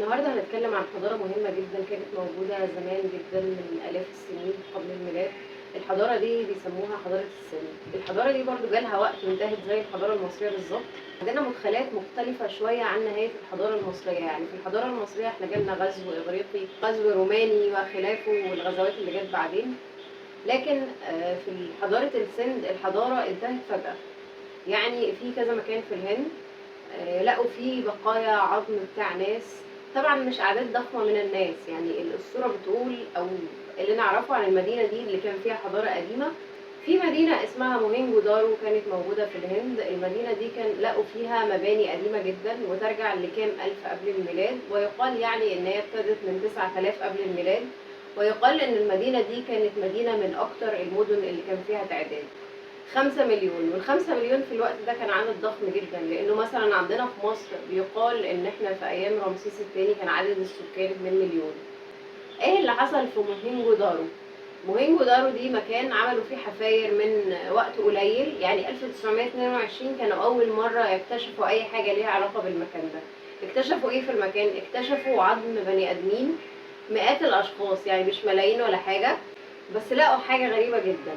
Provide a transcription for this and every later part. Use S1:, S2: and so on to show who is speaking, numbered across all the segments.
S1: النهارده هنتكلم عن حضارة مهمة جدا كانت موجودة زمان جدا من آلاف السنين قبل الميلاد. الحضارة دي بيسموها حضارة السند. الحضارة دي برضو جالها وقت وانتهت زي الحضارة المصرية بالظبط. عندنا مدخلات مختلفة شوية عن نهاية الحضارة المصرية. يعني في الحضارة المصرية احنا جالنا غزو إغريقي، غزو روماني وخلافه، والغزوات اللي جت بعدين. لكن في حضارة السند الحضارة انتهت فجأة. يعني في كذا مكان في الهند لقوا فيه بقايا عظم بتاع ناس، طبعا مش اعداد ضخمة من الناس. يعني الاسطورة بتقول او اللي نعرفه عن المدينة دي اللي كان فيها حضارة قديمة، في مدينة اسمها موهينجو دارو كانت موجودة في الهند. المدينة دي كان لقوا فيها مباني قديمة جدا وترجع لكام الف قبل الميلاد، ويقال يعني ان هي ابتدت من 9000 قبل الميلاد. ويقال ان المدينة دي كانت مدينة من اكتر المدن اللي كان فيها تعداد 5 مليون. وال5 مليون في الوقت ده كان عدد ضخم جدا، لانه مثلا عندنا في مصر بيقال ان احنا في ايام رمسيس الثاني كان عدد السكان 2 مليون. ايه اللي حصل في موهينجو دارو؟ موهينجو دارو دي مكان عملوا فيه حفاير من وقت قليل، يعني 1922 كانوا اول مرة يكتشفوا اي حاجة ليها علاقة بالمكان ده. اكتشفوا ايه في المكان؟ اكتشفوا عظم بني ادمين، مئات الاشخاص، يعني مش ملايين ولا حاجة. بس لقوا حاجة غريبة جدا،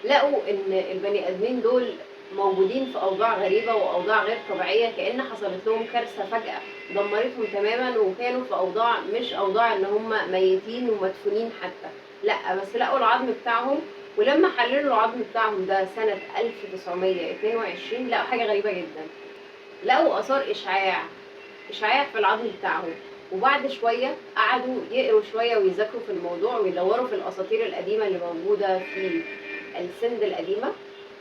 S1: لقوا ان البني ادمين دول موجودين في اوضاع غريبة واوضاع غير طبيعية، كأن حصلت لهم كارثة فجأة دمرتهم تماما، وكانوا في اوضاع مش اوضاع ان هم ميتين ومدفونين حتى، لا بس لقوا العظم بتاعهم. ولما حللوا العظم بتاعهم ده سنة 1922 لقوا حاجة غريبة جدا، لقوا اثار اشعاع في العظم بتاعهم. وبعد شوية قعدوا يقروا شوية ويذاكروا في الموضوع ويدوروا في الاساطير القديمة اللي موجودة في السند القديمة.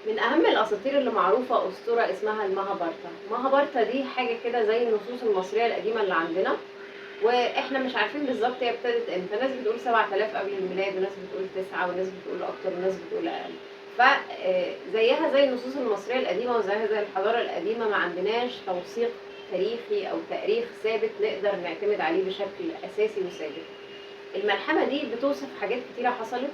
S1: من أهم الأساطير اللي معروفة أسطورة اسمها المهابارتا. المهابارتا دي حاجة كده زي النصوص المصرية القديمة اللي عندنا، وإحنا مش عارفين بالظبط هي ابتدت إمتى. ناس بتقول 7000 قبل الميلاد، وناس بتقول 9، وناس بتقول أكتر، وناس بتقول أقل. فزيها زي النصوص المصرية القديمة وزيها زي الحضارة القديمة، ما عندناش توثيق تاريخي أو تاريخ ثابت نقدر نعتمد عليه بشكل أساسي وثابت. الملحمة دي بتوصف حاجات كتيرة حصلت،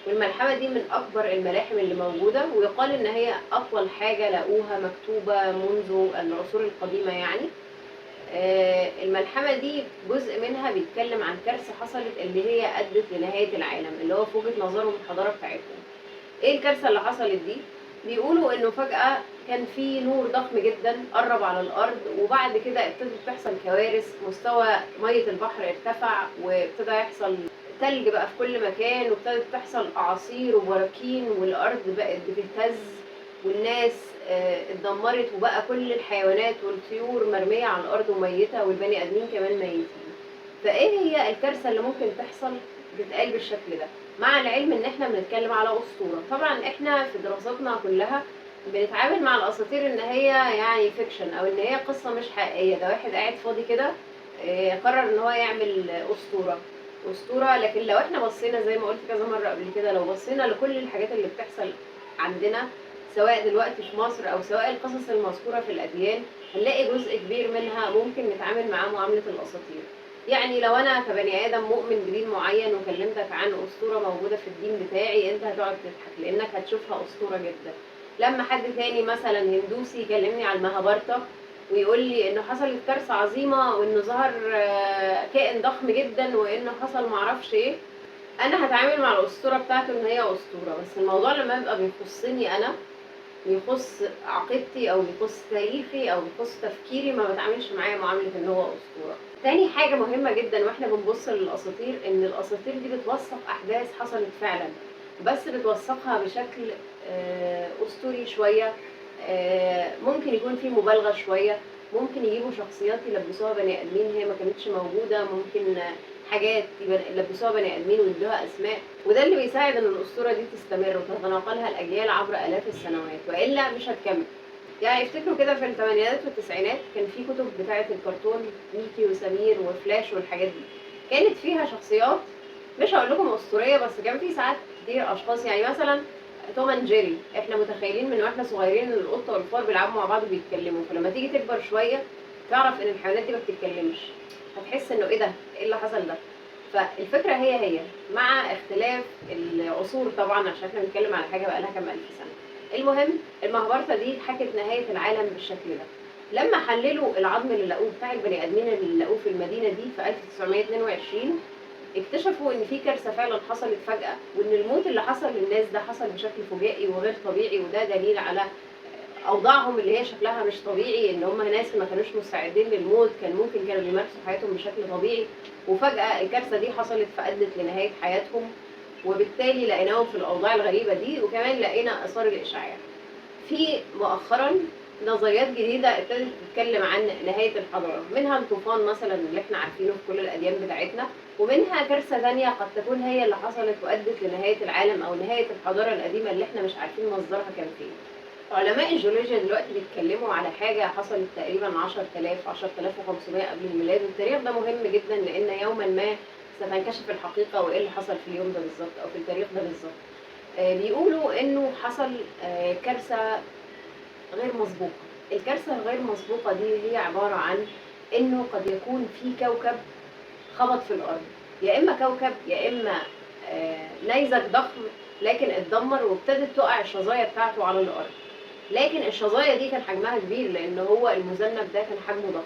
S1: والملحمة دي من أكبر الملاحم اللي موجودة، ويقال إن هي أطول حاجة لقوها مكتوبة منذ العصور القديمة. يعني الملحمة دي جزء منها بيتكلم عن كارثة حصلت اللي هي أدت لنهاية العالم، اللي هو في وجهة نظرهم الحضارة بتاعتهم. إيه الكارثة اللي حصلت دي؟ بيقولوا إنه فجأة كان في نور ضخم جدا قرب على الأرض، وبعد كده ابتدت تحصل كوارث، مستوى مية البحر ارتفع، وابتدى يحصل تلج بقى في كل مكان، وابتدت تحصل اعاصير وبراكين، والارض بقت بتهتز، والناس اتدمرت، وبقى كل الحيوانات والطيور مرمية على الارض وميتة، والبني ادمين كمان ميتين. فايه هي الكارثة اللي ممكن تحصل بتتقال بالشكل ده؟ مع العلم ان احنا بنتكلم على اسطورة. طبعا احنا في دراستنا كلها بنتعامل مع الاساطير ان هي يعني fiction، او ان هي قصة مش حقيقية، ده واحد قاعد فاضي كده قرر ان هو يعمل اسطورة. لكن لو احنا بصينا زي ما قلت كذا مرة قبل كده، لو بصينا لكل الحاجات اللي بتحصل عندنا سواء دلوقتي في مصر او سواء القصص المذكورة في الاديان، هنلاقي جزء كبير منها ممكن نتعامل معاه معاملة الاساطير. يعني لو انا كبني ادم مؤمن بدين معين وكلمتك عن اسطورة موجودة في الدين بتاعي، انت هتقعد تضحك لانك هتشوفها اسطورة جدا. لما حد تاني مثلا هندوسي يكلمني على المهابارتا ويقول لي انه حصلت كارثة عظيمة، وانه ظهر كائن ضخم جدا، وانه حصل معرفش ايه، انا هتعامل مع الاسطورة بتاعته ان هي اسطورة. بس الموضوع لما يبقى بيخصني انا، بيخص عقيدتي او بيخص تاريخي او بيخص تفكيري، ما بتعاملش معاه معاملة ان هو اسطورة. تاني حاجة مهمة جدا واحنا بنبص للاساطير، ان الاساطير دي بتوثق احداث حصلت فعلا، بس بتوثقها بشكل اسطوري شوية، ممكن يكون في مبالغه شوية، ممكن يجيبوا شخصيات يلبسوها بني ادمين هي ما كانتش موجودة، ممكن حاجات يلبسوها بني ادمين ويدوها اسماء، وده اللي بيساعد ان الاسطورة دي تستمر وتتناقلها الاجيال عبر الاف السنوات، والا مش هتكمل. يعني افتكروا كده في الثمانينات والتسعينات كان في كتب بتاعه الكرتون، ميكي وسمير وفلاش والحاجات دي، كانت فيها شخصيات مش هقول لكم اسطورية، بس كان في ساعات كتير اشخاص، يعني مثلا توم اند جيري، احنا متخيلين من واحنا صغيرين ان القطة والفار بيلعبوا مع بعض وبيتكلموا، فلما تيجي تكبر شوية تعرف ان الحيوانات دي ما بتتكلمش، هتحس انه ايه ده، ايه اللي حصل ده. فالفكرة هي هي مع اختلاف العصور طبعا، عشان احنا بنتكلم على حاجة بقى لها كام الف سنة. المهم المهابارتا دي حكت نهاية العالم بالشكل ده. لما حللوا العظم اللي لقوه بتاع البني ادمين اللي لقوه في المدينة دي في 1922، اكتشفوا ان في كارثة فعلا حصلت فجاة، وان الموت اللي حصل للناس ده حصل بشكل فجائي وغير طبيعي، وده دليل على اوضاعهم اللي هي شكلها مش طبيعي، ان هم ناس ما كانوش مستعدين للموت، كان ممكن كانوا بيمارسوا حياتهم بشكل طبيعي، وفجاة الكارثة دي حصلت فادت لنهاية حياتهم، وبالتالي لقيناهم في الاوضاع الغريبة دي. وكمان لقينا اثار الاشعاع. في مؤخرا نظريات جديدة ابتدت تتكلم عن نهاية الحضارة، منها الطوفان مثلا اللي احنا عارفينه في كل الأديان بتاعتنا، ومنها كارثة ثانية قد تكون هي اللي حصلت وأدت لنهاية العالم أو نهاية الحضارة القديمة اللي احنا مش عارفين مصدرها كان فين. علماء الجيولوجيا دلوقتي بيتكلموا على حاجة حصلت تقريبا 10000 10500 قبل الميلاد، والتاريخ ده مهم جدا لأن يوما ما ستنكشف الحقيقة وإيه اللي حصل في اليوم ده بالظبط أو في التاريخ ده بالظبط. بيقولوا إنه حصل كارثة غير مسبوقة. الكارثة الغير مسبوقة دي هي عبارة عن إنه قد يكون في كوكب خبط في الأرض، يا إما كوكب يا إما نيزك ضخم، لكن اتدمر وابتدت تقع الشظايا بتاعته على الأرض. لكن الشظايا دي كان حجمها كبير لأن هو المذنب ده كان حجمه ضخم.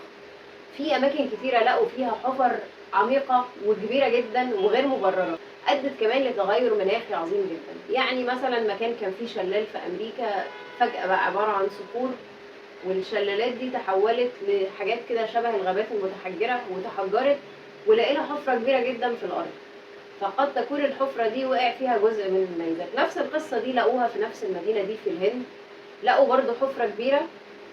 S1: في أماكن كتيرة لقوا فيها حفر عميقة وكبيرة جدا وغير مبررة، أدت كمان لتغير مناخي عظيم جدا. يعني مثلا مكان كان فيه شلال في أمريكا فجأة بقى عبارة عن صخور، والشلالات دي تحولت لحاجات كده شبه الغابات المتحجرة وتحجرت، ولقينا حفرة كبيرة جدا في الأرض، فقد تكون الحفرة دي وقع فيها جزء من النيزك. نفس القصة دي لقوها في نفس المدينة دي في الهند، لقوا برضو حفرة كبيرة،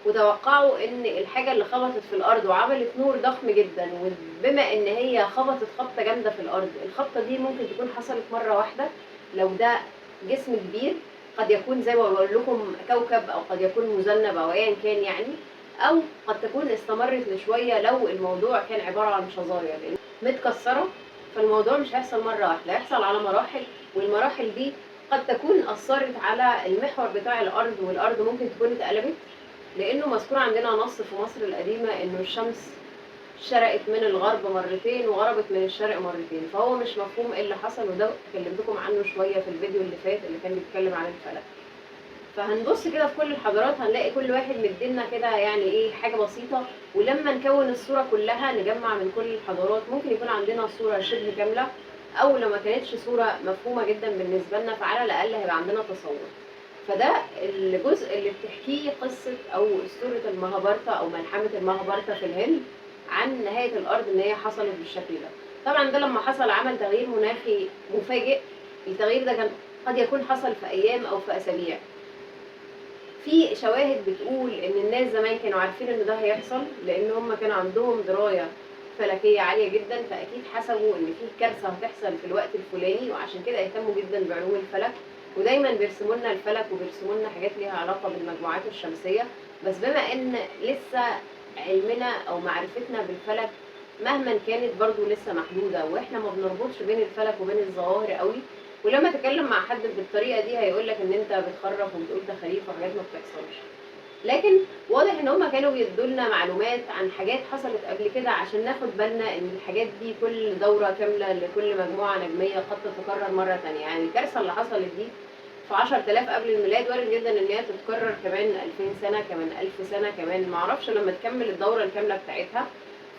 S1: وتوقعوا ان الحاجة اللي خبطت في الارض وعملت نور ضخم جدا، وبما ان هي خبطت خبطة جامدة في الارض، الخبطة دي ممكن تكون حصلت مرة واحدة لو ده جسم كبير، قد يكون زي ما بقول لكم كوكب او قد يكون مذنب او ايا كان يعني، او قد تكون استمرت لشوية لو الموضوع كان عبارة عن شظايا لان متكسرة، فالموضوع مش هيحصل مرة واحدة، هيحصل على مراحل، والمراحل دي قد تكون أثرت على المحور بتاع الأرض، والأرض ممكن تكون اتقلبت، لأنه مذكور عندنا نص في مصر القديمة إنه الشمس شرقت من الغرب مرتين وغربت من الشرق مرتين، فهو مش مفهوم ايه اللي حصل، وده كلمتكم عنه شوية في الفيديو اللي فات اللي كان بيتكلم عن الفلك. فهنبص كده في كل الحضارات هنلاقي كل واحد مدينا كده يعني ايه حاجة بسيطة، ولما نكون الصورة كلها نجمع من كل الحضارات ممكن يكون عندنا صورة شبه كاملة، او لو ما كانتش صورة مفهومة جدا بالنسبة لنا فعلى الأقل هيبقى عندنا تصور. فده الجزء اللي بتحكيه قصة أو أسطورة المهابارتا أو ملحمة المهابارتا في الهند عن نهاية الأرض إن هي حصلت بالشكل ده. طبعا ده لما حصل عمل تغيير مناخي مفاجئ، التغيير ده كان قد يكون حصل في أيام أو في أسابيع. في شواهد بتقول إن الناس زمان كانوا عارفين إن ده هيحصل، لأن هم كان عندهم دراية فلكية عالية جدا، فأكيد حسبوا إن في كارثة هتحصل في الوقت الفلاني، وعشان كده اهتموا جدا بعلوم الفلك، ودايما بيرسموا لنا الفلك وبيرسموا لنا حاجات ليها علاقة بالمجموعات الشمسية. بس بما إن لسه علمنا أو معرفتنا بالفلك مهما كانت برضو لسه محدودة، وإحنا ما بنربطش بين الفلك وبين الظواهر قوي، ولما تكلم مع حد بالطريقة دي هيقولك إن أنت بتخرف وبتقول تخاريف وحاجات ما بتحصلش. لكن واضح ان هما كانوا بيدولنا معلومات عن حاجات حصلت قبل كده عشان ناخد بالنا ان الحاجات دي كل دورة كاملة لكل مجموعة نجمية قد تتكرر مرة تانية. يعني الكارثة اللي حصلت دي في 10000 قبل الميلاد وارد جدا ان هي تتكرر كمان 2000 سنة، كمان 1000 سنة، كمان معرفش لما تكمل الدورة الكاملة بتاعتها.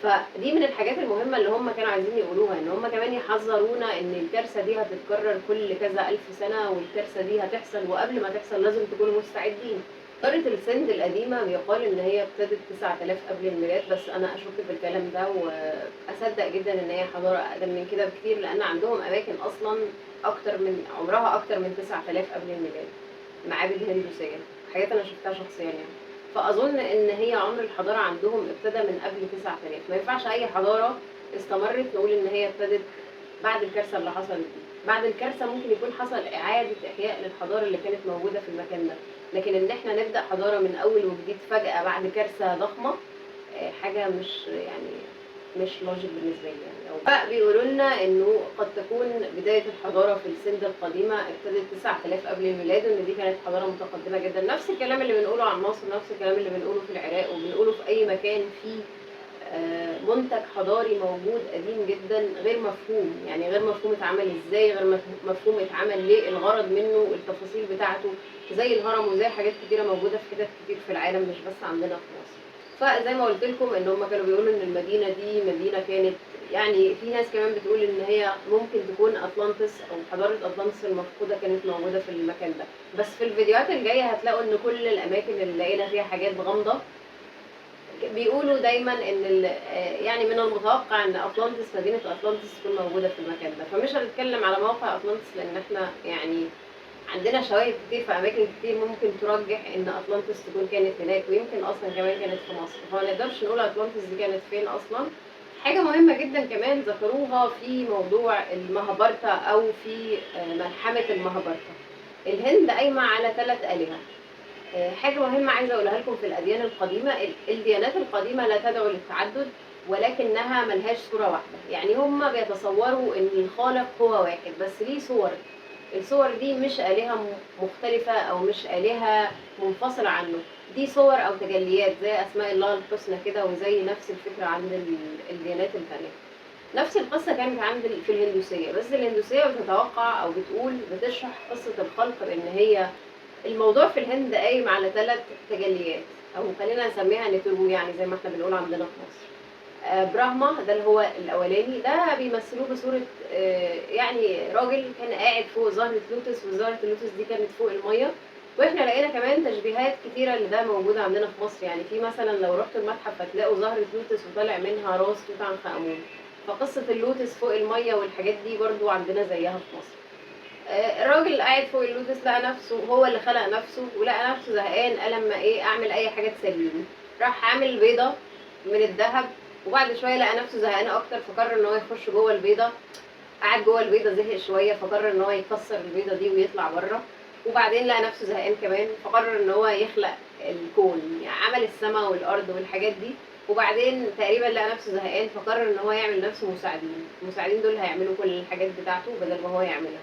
S1: فدي من الحاجات المهمة اللي هم كانوا عايزين يقولوها، ان هم كمان يحذرونا ان الكارثة دي هتتكرر كل كذا 1000 سنة، والكارثة دي هتحصل، وقبل ما تحصل لازم تكونوا مستعدين. حضارة السند القديمة بيقال إن هي ابتدت 9000 قبل الميلاد، بس أنا أشك في الكلام ده وأصدق جدا إن هي حضارة أقدم من كده بكتير، لأن عندهم أماكن أصلا أكتر من عمرها أكتر من 9000 قبل الميلاد، معابد هندوسية، حاجات أنا شفتها شخصيا يعني. فأظن إن هي عمر الحضارة عندهم ابتدى من قبل 9000، ما ينفعش أي حضارة استمرت نقول إن هي ابتدت بعد الكارثة اللي حصلت دي. بعد الكارثة ممكن يكون حصل إعادة إحياء للحضارة اللي كانت موجودة في المكان ده، لكن ان احنا نبدا حضارة من اول وجديد فجاة بعد كارثة ضخمة، حاجة مش يعني مش logic بالنسبة لي يعني. بيقولوا لنا انه قد تكون بداية الحضارة في السند القديمة ابتدت 9000 قبل الميلاد، وان دي كانت حضارة متقدمة جدا. نفس الكلام اللي بنقوله عن مصر، نفس الكلام اللي بنقوله في العراق، وبنقوله في اي مكان فيه منتج حضاري موجود قديم جدا غير مفهوم، يعني غير مفهوم اتعمل ازاي، غير مفهوم اتعمل ليه، الغرض منه، التفاصيل بتاعته، زي الهرم وزي حاجات كتيرة موجودة في حتت كتير في العالم مش بس عندنا في مصر. فزي ما قلت لكم ان هم كانوا بيقولوا ان المدينة دي مدينة كانت، يعني في ناس كمان بتقول ان هي ممكن تكون اطلانتس او حضارة اطلانتس المفقودة كانت موجودة في المكان ده. بس في الفيديوهات الجاية هتلاقوا ان كل الاماكن اللي لقينا فيها حاجات غامضة بيقولوا دايما ان يعني من المتوقع ان اطلانتس، مدينة اطلانتس، تكون موجودة في المكان ده. فمش هنتكلم على موقع اطلانتس لان احنا يعني عندنا شواهد كتير في اماكن كتير ممكن ترجح ان اطلانتس تكون كانت هناك، ويمكن اصلا كمان كانت في مصر، فما نقدرش نقول اطلانتس دي كانت فين اصلا. حاجة مهمة جدا كمان ذكروها في موضوع المهابارتا او في ملحمة المهابارتا. الهند قايمة على 3 آلهة. حاجة مهمة عايزه اقولها لكم في الاديان القديمة، الديانات القديمة لا تدعو للتعدد ولكنها ملهاش صوره واحدة. يعني هم بيتصوروا ان الخالق هو واحد بس ليه صور، الصور دي مش آلهة مختلفة أو مش آلهة منفصلة عنه، دي صور أو تجليات زي أسماء الله الحسنى كده، وزي نفس الفكرة عند الديانات التانية. نفس القصة كانت عند في الهندوسية، بس الهندوسية بتتوقع أو بتقول بتشرح قصة الخلق بإن هي الموضوع في الهند قايم على 3 تجليات، أو خلينا نسميها نترو، يعني زي ما احنا بنقول عندنا في مصر. براهما ده اللي هو الاولاني، ده بيمثلوه بصورة يعني راجل كان قاعد فوق زهره لوتس، وزهرة اللوتس دي كانت فوق المية. واحنا لقينا كمان تشبيهات كتيرة لده موجودة عندنا في مصر. يعني في مثلا لو رحتوا المتحف هتلاقوا زهره لوتس وطالع منها راس توت عنخ امون، فقصة اللوتس فوق المية والحاجات دي برضو عندنا زيها في مصر. الراجل قاعد فوق اللوتس لقى نفسه هو اللي خلق نفسه، ولقى نفسه زهقان، قال لما ايه اعمل اي حاجة تسليني، راح عامل بيضة من الذهب. وبعد شوية لقى نفسه زهقان اكتر، فقرر ان هو يخش جوه البيضة. قعد جوه البيضة زهق شوية، فقرر ان هو يكسر البيضة دي ويطلع بره. وبعدين لقى نفسه زهقان كمان، فقرر ان هو يخلق الكون، يعني عمل السماء والارض والحاجات دي. وبعدين تقريبا لقى نفسه زهقان، فقرر ان هو يعمل نفسه مساعدين. المساعدين دول هيعملوا كل الحاجات بتاعته بدل ما هو يعملها.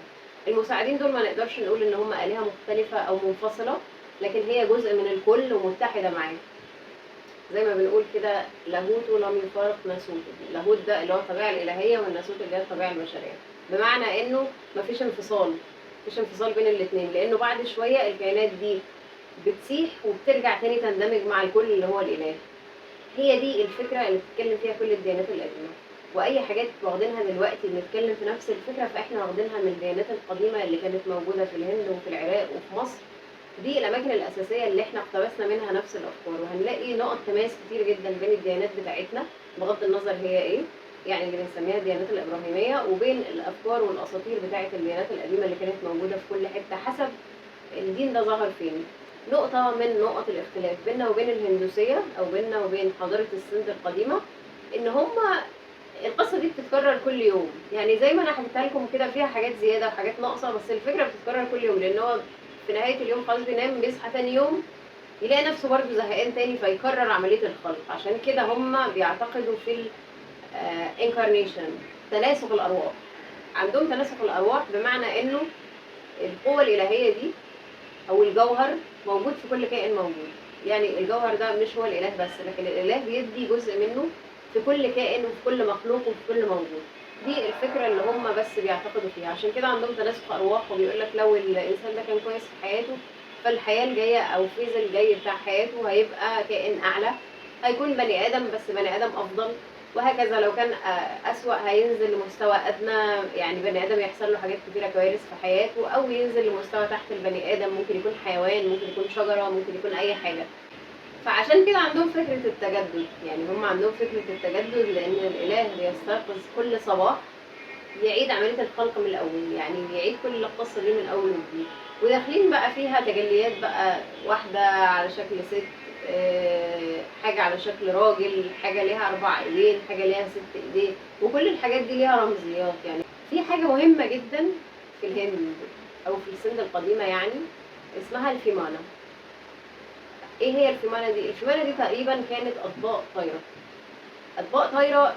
S1: المساعدين دول ما نقدرش نقول ان هم آلهة مختلفة او منفصلة، لكن هي جزء من الكل ومتحده معاه. زي ما بنقول كده لاهوت لم يفارق ناسوته. لاهوت ده اللي هو الطبيعة الالهية، والناسوت اللي هي الطبيعة البشرية، بمعنى انه مفيش انفصال، مفيش انفصال بين الاثنين، لانه بعد شوية الكائنات دي بتسيح وبترجع تاني تندمج مع الكل اللي هو الاله. هي دي الفكرة اللي بتتكلم فيها كل الديانات القديمة، واي حاجات واخدينها دلوقتي بنتكلم في نفس الفكرة، فاحنا واخدينها من الديانات القديمة اللي كانت موجودة في الهند وفي العراق وفي مصر. دي الاماكن الاساسية اللي احنا اقتبسنا منها نفس الافكار، وهنلاقي نقط تماس كتير جدا بين الديانات بتاعتنا بغض النظر هي ايه، يعني اللي بنسميها الديانات الابراهيمية، وبين الافكار والاساطير بتاعه الديانات القديمة اللي كانت موجودة في كل حتة حسب الدين ده ظهر فين. نقطة من نقط الاختلاف بيننا وبين الهندوسية او بيننا وبين حضارة السند القديمة ان هما القصة دي بتتكرر كل يوم. يعني زي ما انا حكيتها لكم كده فيها حاجات زيادة وحاجات ناقصه، بس الفكرة بتتكرر كل يوم، لان هو في نهاية اليوم خلاص بينام، بيصحى تاني يوم يلاقي نفسه برضه زهقان تاني، فيكرر عملية الخلق. عشان كده هم بيعتقدوا في ال incarnation، تناسخ الارواح. عندهم تناسخ الارواح بمعنى انه القوة الالهية دي او الجوهر موجود في كل كائن موجود. يعني الجوهر ده مش هو الاله بس، لكن الاله بيدي جزء منه في كل كائن وفي كل مخلوق وفي كل موجود. دي الفكرة اللي هم بس بيعتقدوا فيها، عشان كده عندهم تناسخ ارواح. وبيقول لك لو الانسان ده كان كويس في حياته فالحياة الجاية او phase الجاي بتاع حياته هيبقى كائن اعلى، هيكون بني ادم بس بني ادم افضل، وهكذا. لو كان اسوأ هينزل لمستوى ادنى، يعني بني ادم يحصل له حاجات كتيرة كوارث في حياته، او ينزل لمستوى تحت البني ادم، ممكن يكون حيوان، ممكن يكون شجرة، ممكن يكون اي حاجة. فعشان كده عندهم فكرة التجدد. يعني هم عندهم فكرة التجدد لأن الإله بيستيقظ كل صباح يعيد عملية الخلق من الأول، يعني بيعيد كل القصة دي من أول وجديد. وداخلين بقى فيها تجليات بقى، واحدة على شكل ست، حاجة على شكل راجل، حاجة ليها 4 إيدين، حاجة ليها 6 إيدين، وكل الحاجات دي ليها رمزيات. يعني في حاجة مهمة جدا في الهند أو في السند القديمة يعني اسمها الفيمانا. ايه هي الفيمانة دي؟ الفيمانة دي تقريبا كانت اطباق طايرة. اطباق طايرة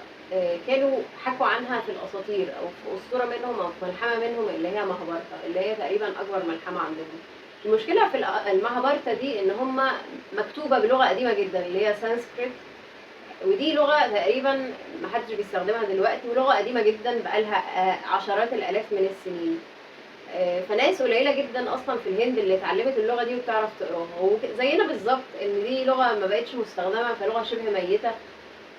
S1: كانوا حكوا عنها في الاساطير او في اسطورة منهم او في ملحمة منهم اللي هي مهابارتا، اللي هي تقريبا اكبر ملحمة عندهم. المشكلة في المهابارتا دي ان هم مكتوبة بلغة قديمة جدا اللي هي سانسكريت، ودي لغة تقريبا ما حدش بيستخدمها دلوقتي، ولغة قديمة جدا بقالها عشرات الالاف من السنين. فناس قليله جدا اصلا في الهند اللي اتعلمت اللغة دي وبتعرف تقراها، زينا بالظبط ان دي لغة ما بقتش مستخدمة، فلغه شبه ميته.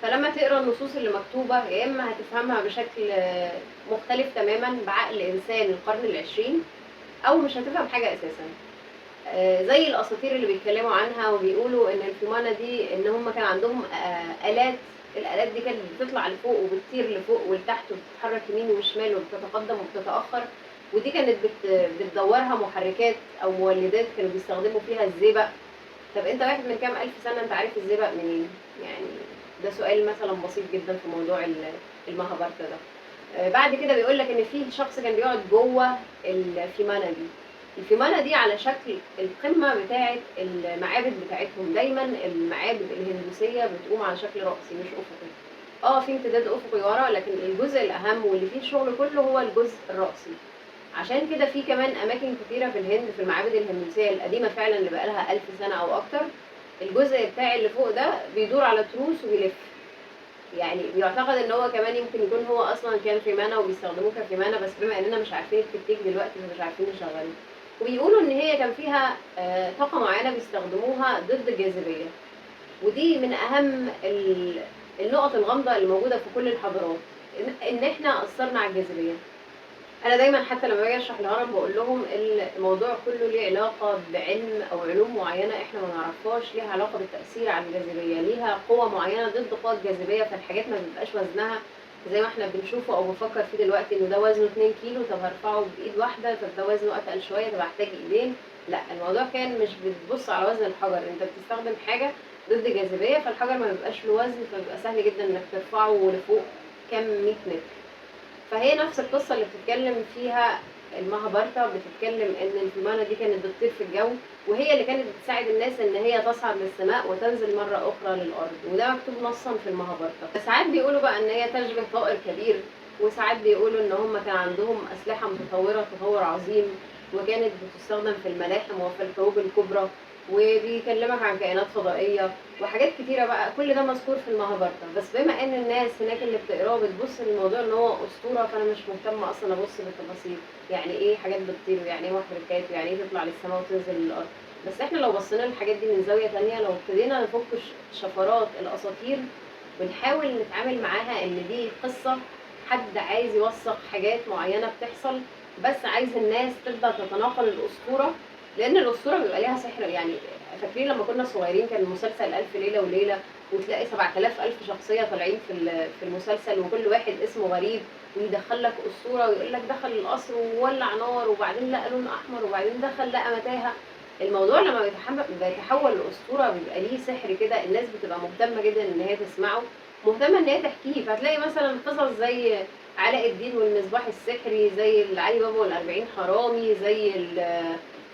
S1: فلما تقرا النصوص اللي مكتوبة يا اما هتفهمها بشكل مختلف تماما بعقل انسان القرن العشرين، او مش هتفهم حاجة اساسا. زي الاساطير اللي بيتكلموا عنها وبيقولوا ان الفيمانا دي ان هم كان عندهم الات، الالات دي كانت بتطلع لفوق وبتطير لفوق ولتحت وبتتحرك يمين وشمال وبتتقدم وبتتاخر، ودي كانت بتدورها محركات او مولدات كانوا بيستخدموا فيها الزئبق. طب انت واحد من كام الف سنة انت عارف الزئبق منين؟ يعني ده سؤال مثلا بسيط جدا في موضوع المهابارتا ده. بعد كده بيقول لك ان في شخص كان بيقعد جوه الفيمانا دي. الفيمانا دي على شكل القمه بتاعه المعابد بتاعتهم، دايما المعابد الهندوسية بتقوم على شكل رأسي مش افقي. في امتداد افقي ورا، لكن الجزء الاهم واللي فيه الشغل كله هو الجزء الرأسي. عشان كده في كمان اماكن كتيرة في الهند في المعابد الهندوسية القديمة فعلا اللي بقالها 1000 سنة او اكتر، الجزء بتاع اللي فوق ده بيدور على تروس وبيلف. يعني بيعتقد ان هو كمان يمكن يكون هو اصلا كان فيمانا وبيستخدموه كفيمانا، بس بما اننا مش عارفين التكتيك دلوقتي فمش عارفين نشغله. وبيقولوا ان هي كان فيها طاقة معينة بيستخدموها ضد الجاذبية، ودي من اهم النقط الغامضة اللي موجودة في كل الحضارات، ان احنا اثرنا على الجاذبية. انا دايما حتى لما باجي اشرح الهرم بقول لهم الموضوع كله ليه علاقة بعلم او علوم معينة احنا ما نعرفهاش، ليها علاقة بالتاثير على الجاذبية، ليها قوة معينة ضد قوى الجاذبية، فالحاجات ما بيبقاش وزنها زي ما احنا بنشوفه او بنفكر فيه دلوقتي انه ده وزنه 2 كيلو، طب هرفعه بايد واحدة، طب ده وزنه اتقل شوية، طب هحتاج ايدين. لا، الموضوع كان مش بتبص على وزن الحجر، انت بتستخدم حاجة ضد الجاذبية، فالحجر ما بيبقاش له وزن، فبيبقى سهل جدا انك ترفعه لفوق كام 100 متر. فهي نفس القصة اللي بتتكلم فيها المهابارتا، بتتكلم ان الفيمانا دي كانت بتطير في الجو، وهي اللي كانت بتساعد الناس ان هي تصعد للسماء وتنزل مرة اخرى للارض، وده مكتوب نصا في المهابارتا. ساعات بيقولوا بقى ان هي تشبه طائر كبير، وساعات بيقولوا ان هم كان عندهم اسلحة متطورة تطور عظيم وكانت بتستخدم في الملاحم وفي الحروب الكبرى، وبيكلمك عن كائنات فضائية وحاجات كتيرة بقى، كل ده مذكور في المهابارتا. بس بما ان الناس هناك اللي بتقراه بتبص للموضوع ان هو اسطورة، فانا مش مهتمة اصلا ابص بالتفاصيل، يعني ايه حاجات بتطير، ويعني ايه محركات، ويعني ايه تطلع للسماء وتنزل للارض. بس احنا لو بصينا للحاجات دي من زاوية تانية، لو ابتدينا نفك شفرات الاساطير ونحاول نتعامل معاها ان دي قصة حد عايز يوثق حاجات معينة بتحصل، بس عايز الناس تفضل تتناقل الاسطورة، لان الاسطورة بيبقى ليها سحر. يعني فاكرين لما كنا صغيرين كان مسلسل الف ليلة وليلة، وتلاقي 7000 الف شخصية طالعين في المسلسل، وكل واحد اسمه غريب، ويدخل لك اسطورة ويقول لك دخل القصر وولع نار، وبعدين لقى لون احمر، وبعدين دخل لقى متاهه. الموضوع لما بيتحول لاسطوره بيبقى ليه سحر كده، الناس بتبقى مهتمة جدا ان هي تسمعه، مهتمة ان هي تحكيه. فهتلاقي مثلا قصص زي علاء الدين والمصباح السحري، زي علي بابا والأربعين حرامي، زي ال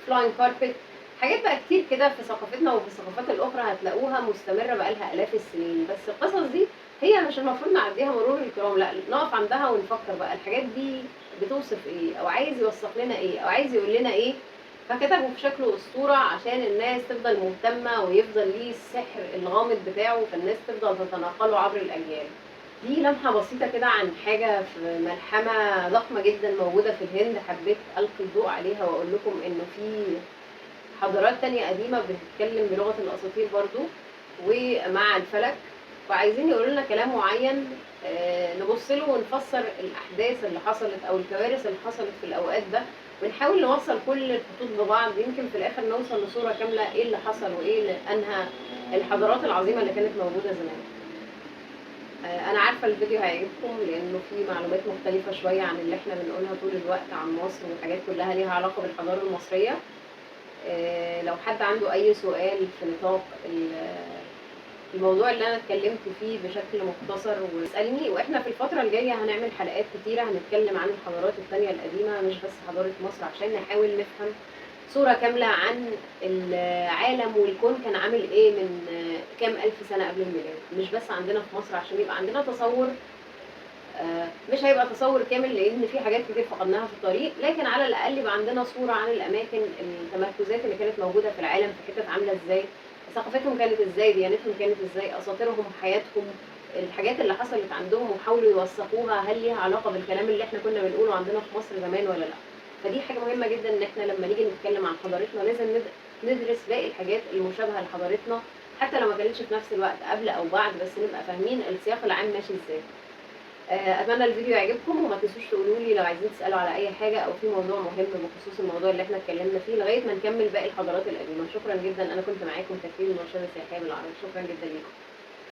S1: flying carpet، حاجات بقى كتير كده في ثقافتنا وفي الثقافات الاخرى هتلاقوها مستمرة بقالها الاف السنين. بس القصص دي هي مش المفروض نعديها مرور الكرام، لا نقف عندها ونفكر بقى الحاجات دي بتوصف ايه، او عايز يوثق لنا ايه، او عايز يقول لنا ايه. فكتبوا في شكل اسطورة عشان الناس تفضل مهتمة ويفضل ليه السحر الغامض بتاعه، فالناس تفضل تتناقله عبر الاجيال. دي لمحه بسيطة كده عن حاجة في ملحمة ضخمة جدا موجودة في الهند، حبيت القي الضوء عليها واقول لكم انه في حضارات تانية قديمة بتتكلم بلغه الاساطير برضو ومع الفلك، وعايزين يقولوا لنا كلام معين نبص له ونفسر الاحداث اللي حصلت او الكوارث اللي حصلت في الاوقات ده، ونحاول نوصل كل الخطوط ببعض، يمكن في الاخر نوصل لصورة كاملة ايه اللي حصل وايه اللي انهى الحضارات العظيمة اللي كانت موجودة زمان. انا عارفه الفيديو هيعجبكم لانه فيه معلومات مختلفة شوية عن اللي احنا بنقولها طول الوقت عن مصر، وحاجات كلها ليها علاقة بالحضارة المصرية. لو حد عنده اي سؤال في نطاق الموضوع اللي انا اتكلمت فيه بشكل مختصر واسالني. واحنا في الفترة الجاية هنعمل حلقات كتيرة هنتكلم عن الحضارات التانية القديمة، مش بس حضارة مصر، عشان نحاول نفهم صوره كاملة عن العالم والكون كان عامل ايه من كام الف سنة قبل الميلاد، مش بس عندنا في مصر، عشان يبقى عندنا تصور. مش هيبقى تصور كامل لان في حاجات كتير فقدناها في الطريق، لكن على الاقل يبقى عندنا صوره عن الاماكن، التمركزات اللي كانت موجودة في العالم، في حتت عامله ازاي، ثقافتهم كانت ازاي، ديانتهم كانت ازاي، اساطيرهم، حياتهم، الحاجات اللي حصلت عندهم وحاولوا يوثقوها، هل ليها علاقة بالكلام اللي احنا كنا بنقوله عندنا في مصر زمان ولا لا. فدي حاجة مهمة جدا، ان احنا لما نيجي نتكلم عن حضارتنا لازم ندرس باقي الحاجات المشابهة لحضارتنا، حتى لو ما كانتش في نفس الوقت قبل او بعد، بس نبقى فاهمين السياق العام ماشي ازاي. اتمنى الفيديو يعجبكم، وما تنسوش تقولوا لي لو عايزين تسالوا على اي حاجة او في موضوع مهم بخصوص الموضوع اللي احنا اتكلمنا فيه لغاية ما نكمل باقي الحضارات القديمة. شكرا جدا، انا كنت معاكم كثير من المرشده السياحية بالعربي. شكرا جدا لكم.